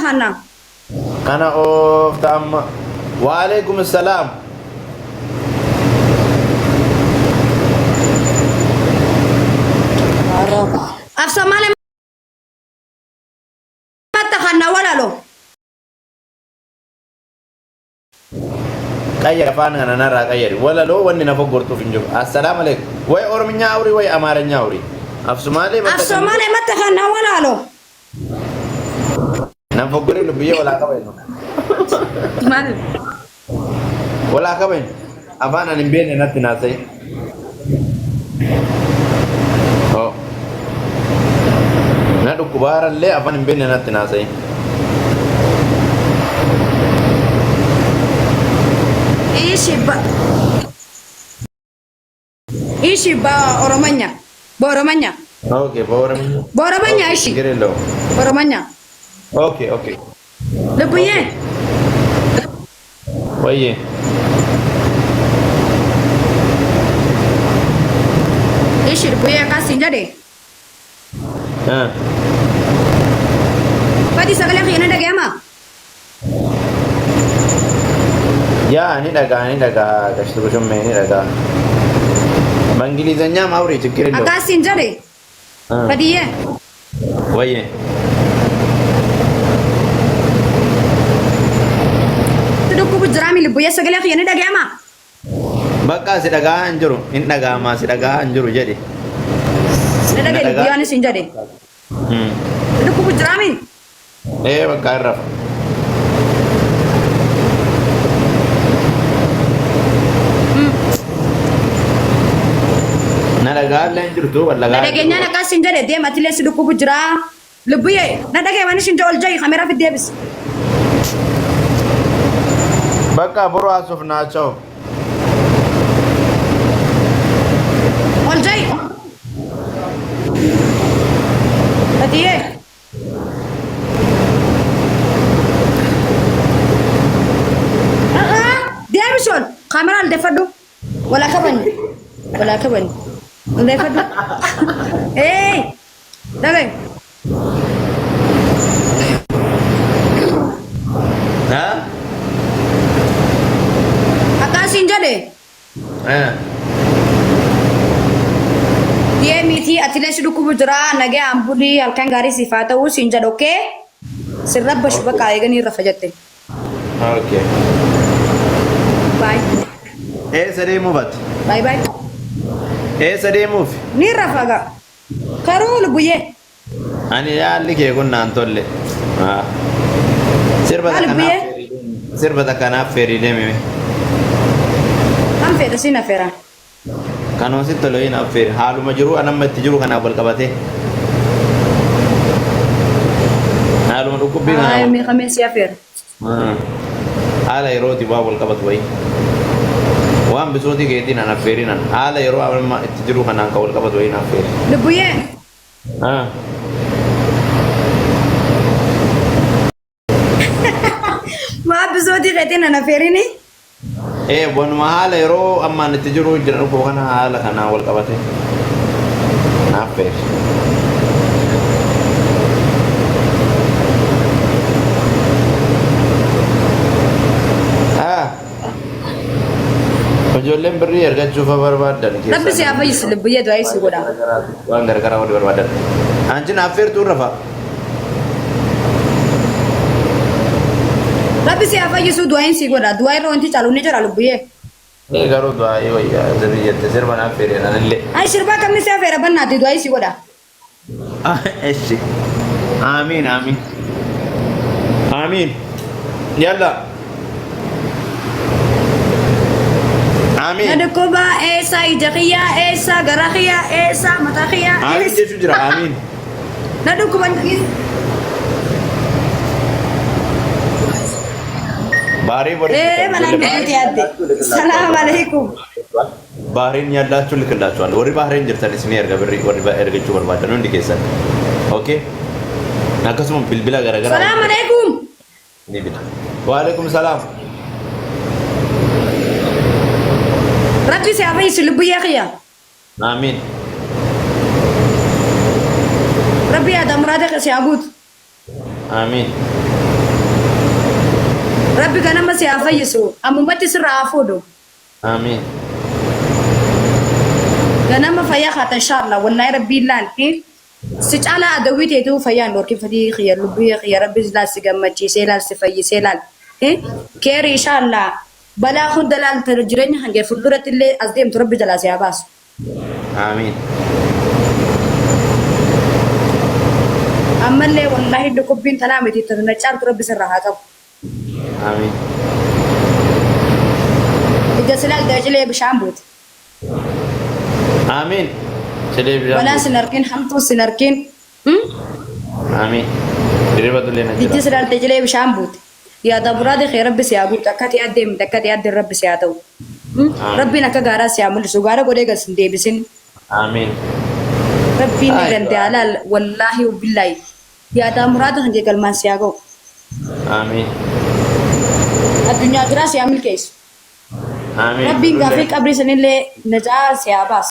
taqaanaa? Kana oofta amma. Waalaikum salaam. Af Soomaali ma taqaanaa walaalo? Qayyari afaan kana narraa qayyari. Walaloo wanni na foggortuuf hin jiru. Assalaamu alaikum. Way Oromiyaa awri way Amaaranyaa awri. Af Sumaalee Af Soomaali ma taqaanaa walaalo? Nan foggorii lubbiyyee walaa qabaynu. Maal? Walaa qabaynu. Afaan ani hin beekne natti naasa'e. Oh. Na dhukkubaarallee afaan hin beekne natti naasa'e. Ishi ba Ishi ba Oromanya. Ba Oromanya. Okay, በኦሮምኛ በኦሮምኛ Okay, እሺ። ችግር የለውም። Oromanya. Okay, okay. Lubbuyyee. ወይዬ Ishi lubbuyyee akkas siin jedhe. እ Fati sagalee kiyya na dhaga'ama. ያ ni dhagaa ni dhagaa gashtu bushummee ni dhagaa. በእንግሊዘኛም አውሪ ችግር የለውም። Akkas siin jedhe. እ Fatiyyee. ወይዬ Si dhukkubu jiraami lubbuyyee sagalee kiyya ni dhaga'ama. Bakka si dhagaa hin jiru hin dhaga'amaa si dhagaa hin jiru jedhi. Na dhaga'i lubbuyyee anis hin jedhe. Si dhukkubu jiraami. Ee bakka hin rafa. Na dhagaa illee hin jirtu Na wallagaa. dhageenyaan akkas siin jedhe deem atilee si dhukkubu jira. Lubbuyyee na dhaga'i waan ishin ol ja'i kameeraa fi deebisi. Bakka boru haasofnaa ciao. Ol ja'i. Fatiyyee. Deebisi ol kaameraa ol deeffadhu. Walaa kabajni. Walaa kabajni. Ol deeffadhu. Ee dhaga'i. Ha? Akkas siin jedhe. Eh. Deemiitii atilee si dhukkubu jira nagaan bulii halkan gaarii siif haa ta'u siin jedhe okay? Sin rabbashu bakka eeganii rafa jette. Okay. Bye. Eessa deemuuf ati? Bye bye. Eessa deemuuf? Ni rafa gaa. Karuu lubbuyyee. Ani yaalli kee kun naan tolle. Ah. Sirba Maal takkanaaf biyyee? sirba takkanaaf feerii deemime. Kan fedhe siin affeera. Kanuma sitti tole hin affeeri. Haaluma jiru an amma itti jiru kanaaf wal qabatee. Haaluma dhukkubbii Ay kanaaf. meeqameen si affeera. Ah. Haala yerooti waan wal qabatu wayii. Waan bisootii keetiin an affeerin an. Haala yeroo amma itti jiru kanaan kan wal qabatu wayii na affeeri. Lubbuyyee. Ah. Maa bisootii keetiin an affeerini? Ee wanuma haala yeroo ammaan itti jiru jira dhukkuba kana haala kanaan wal qabate. Na affeeri. Ah. Ijoolleen birrii ergachuuf barbaadan Rabbi si haa fayyisu lubbuyyee du'aa si godha. Waan garagaraa walii barbaadan. Anjin affeertuu rafa. Rabbi si haa fayyisu du'aa si godha. Du'aa irra wanti caalu ni jira lubbuyyee. Ee garuu du'aa wayyaa sirrii jette sirba na affeeri anillee. Ay sirbaa kamni si affeera bannaati du'aa si godha. Eshi. Amiin amiin. Amiin. Yalla. Na Amiin. dhukkuba eessa ija kiyyaa eessa gara kiyyaa eessa mataa kiyyaa Amiin eessa. jechuu jira amiin. Na dhukkuba Baarii borii. ee malaan dhukkuti yaadde. Salaam alaikum. Baahriin ያላችሁ ልክላችኋለሁ። Warri Baahriin jirtan isin erga birrii warri ergachuu barbaadan hundi keessan. Okay. Akkasuma bilbila garaagaraa. Salaam alaikum. Ni bita. Waalaikum salaam. Rabbi si haa fayyisu lubbuyyee kiyya. Amiin. Rabbi yaada muraada si haa guutu. Amiin. Rabbi ganama si haa fayyisu. Ammumatti sirraa haa fuudhu. Amiin. Ganama fayyaa haata inshallah. Wallaahi rabbiin laal. Si caalaa adawwii teetuu fayyaan dhorkin fatii kiyya lubbii kiyya rabbi laal si gammachiisee laal si fayyisee laal. Keeri inshallah. Balaa hunda laal jireenya hangee fuulduratti illee as deemtu rabbi jalaa si haa baasu. Amiin. Ammallee wallaahi dhukkubbiin tanaa miti tana caaltu rabbi sirraa haa qabu. Amiin. Ija silaal cilee bishaan buute. Amiin. Cilee bishaan Balaan buute. sin argin hamtuun sin argin. Amiin. Hirriba tullee na Ijji jira. silaal cilee bishaan buute. Yaada muraada kee rabbi si haa guutu akka ati addee miti akka ati addeen rabbi si haa ta'u. Amiin. Rabbiin akka gaaraa si haa mul'isu gaara godhee gas hin deebisin. Amiin. Rabbiin ni Aywa. danda'a laal wallaahi billaahi. Yaada muraada kan kee galmaan si haa ga'u. Amiin. Addunyaa biraa si haa milkeessu. Amiin. Rabbiin gaafii qabrii sanillee najaa si haa baasu.